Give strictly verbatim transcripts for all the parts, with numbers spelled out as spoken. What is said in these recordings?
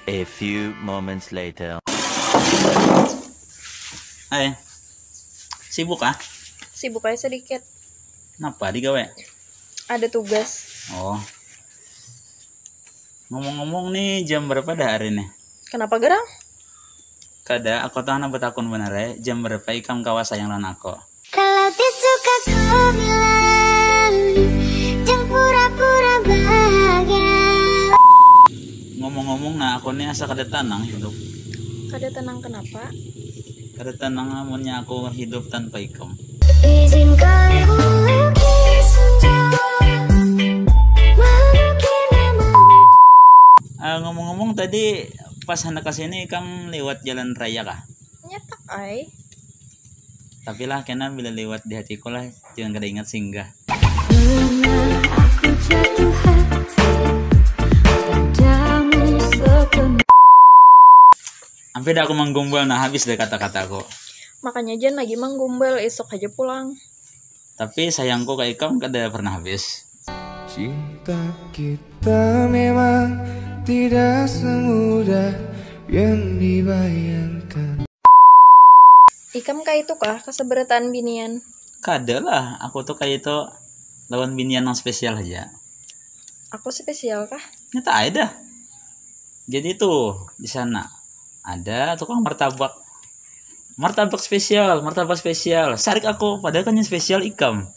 A few moments later. Hai. Sibuk kah? Sibuk aja sedikit. Napa digawe? Ada tugas. Oh. Ngomong-ngomong nih, jam berapa dah hari nih? Kenapa gerang? Kada, aku tuh anak betakun bener ya. Jam berapa ikam kawa sayang lawan aku? Kalau tisu kau bilang, jangan pura-pura bahagia. Ngomong-ngomong, nah, aku nih asa kada tenang hidup. Kada tenang kenapa? Kada tenang amunnya aku hidup tanpa ikam. Izinkan ku lukis senja, melukir nama. Ah, ngomong-ngomong, tadi pas hendak ke sini, ikam lewat jalan raya kah? Nyetak ai. Tapi lah, kena bila lewat di hatiku lah, jangan kada ingat singgah. Pernah aku jatuh hati padamu sepenuh. Sampai dah aku menggombal, nah, habis deh kata-kataku. Makanya jangan lagi menggombal, esok aja pulang. Tapi sayangku ke ikam kada pernah habis. Cinta kita memang tidak semudah yang dibayangkan. Ikam kaitu kah kasabarataan binian? Kada lah, aku tuh kaitu lawan binian yang spesial aja. Aku spesial kah? Nyata ada. Jadi tuh, di sana ada tukang martabak. Martabak spesial, martabak spesial. Sarik aku, padahal kan yang spesial ikam.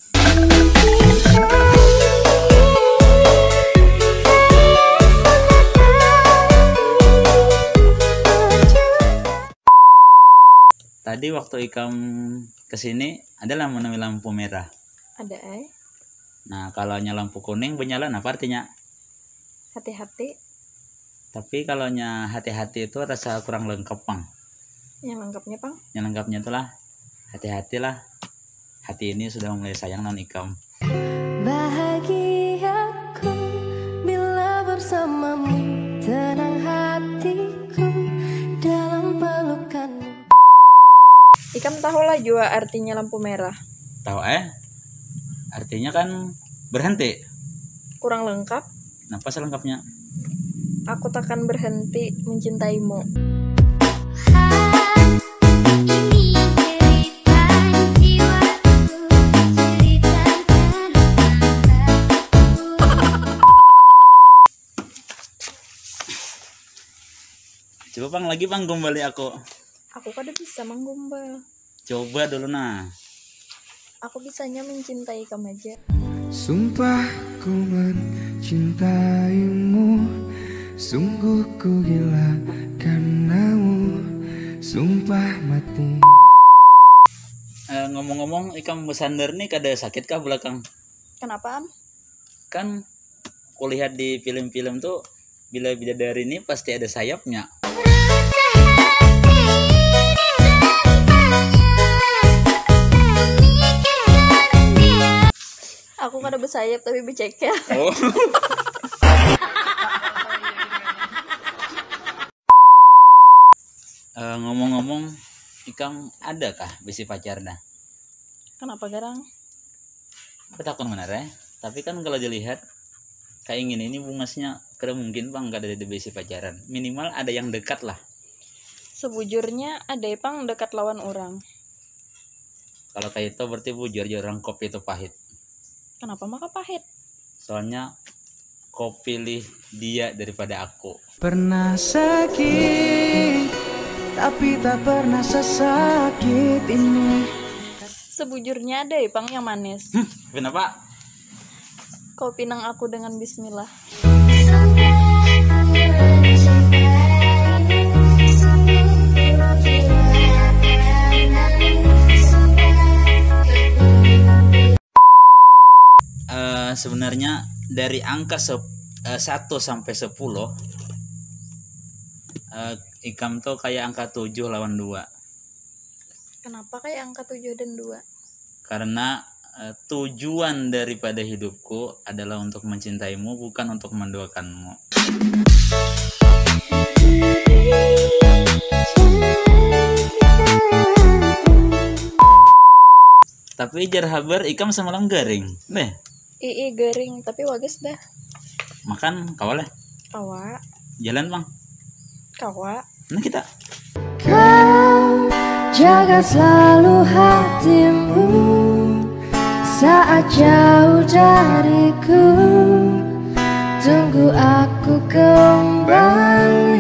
Tadi waktu ikam kesini, ada lah menemui lampu merah. Ada ai. Nah, kalau nya lampu kuning menyala, apa artinya? Hati-hati. Tapi kalau nya hati-hati itu rasa kurang lengkap, pang. Yang lengkapnya, pang? Yang lengkapnya itulah, hati-hatilah. Hati ini sudah mulai sayang lawan ikam. Bahagiaku bila bersamamu, tenang hatiku dalam pelukanmu. Ikam tahu lah jua artinya lampu merah? Tahu eh. Artinya kan berhenti. Kurang lengkap. Napa selengkapnya? Aku takkan berhenti mencintaimu. Ini cerita jiwaku, cerita tentang aku. Coba pang lagi pang gombali aku. Aku kada bisa menggombal. Coba dulu nah. Aku bisanya mencintai kamu aja. Sumpah ku mencintaimu, sungguh ku gila karenamu, sumpah mati. Eh, ngomong-ngomong, ikam bersandar nih kada sakit kah belakang? Kenapa, Am? Kan kulihat di film-film tuh, bila bidadari ini pasti ada sayapnya. Aku kada bersayap tapi berceker. Oh. Eh, ngomong-ngomong, ikam ada kah bisi pacar dah? Kenapa garang? Betakun benar ya. Tapi kan kalau dilihat, kayak gini ini bungasnya kada mungkin pang kada ada bisi pacaran. Minimal ada yang dekat lah. Sebujurnya ada pang dekat lawan orang. Kalau kayak itu berarti bujur aja orang, kopi itu pahit. Kenapa maka pahit? Soalnya kau pilih dia daripada aku. Pernah sakit, tapi tak pernah sesakit ini. Sebujurnya ada pang yang manis. Hmm, kenapa? Kau pinang aku dengan bismillah. Eh, sebenarnya dari angka sep- eh, satu sampai sepuluh, eh, ikam tuh kayak angka tujuh lawan dua. Kenapa kayak angka tujuh dan dua? Karena eh, tujuan daripada hidupku adalah untuk mencintaimu, bukan untuk menduakanmu. Tapi jar habar ikam semalam garing. Nih. Ii, garing, tapi wagas dah. Makan kawa lah. Kawa. Jalan, Bang. tawa. Nah, kita. Kau jaga selalu hatimu saat jauh dariku. Tunggu aku kembali.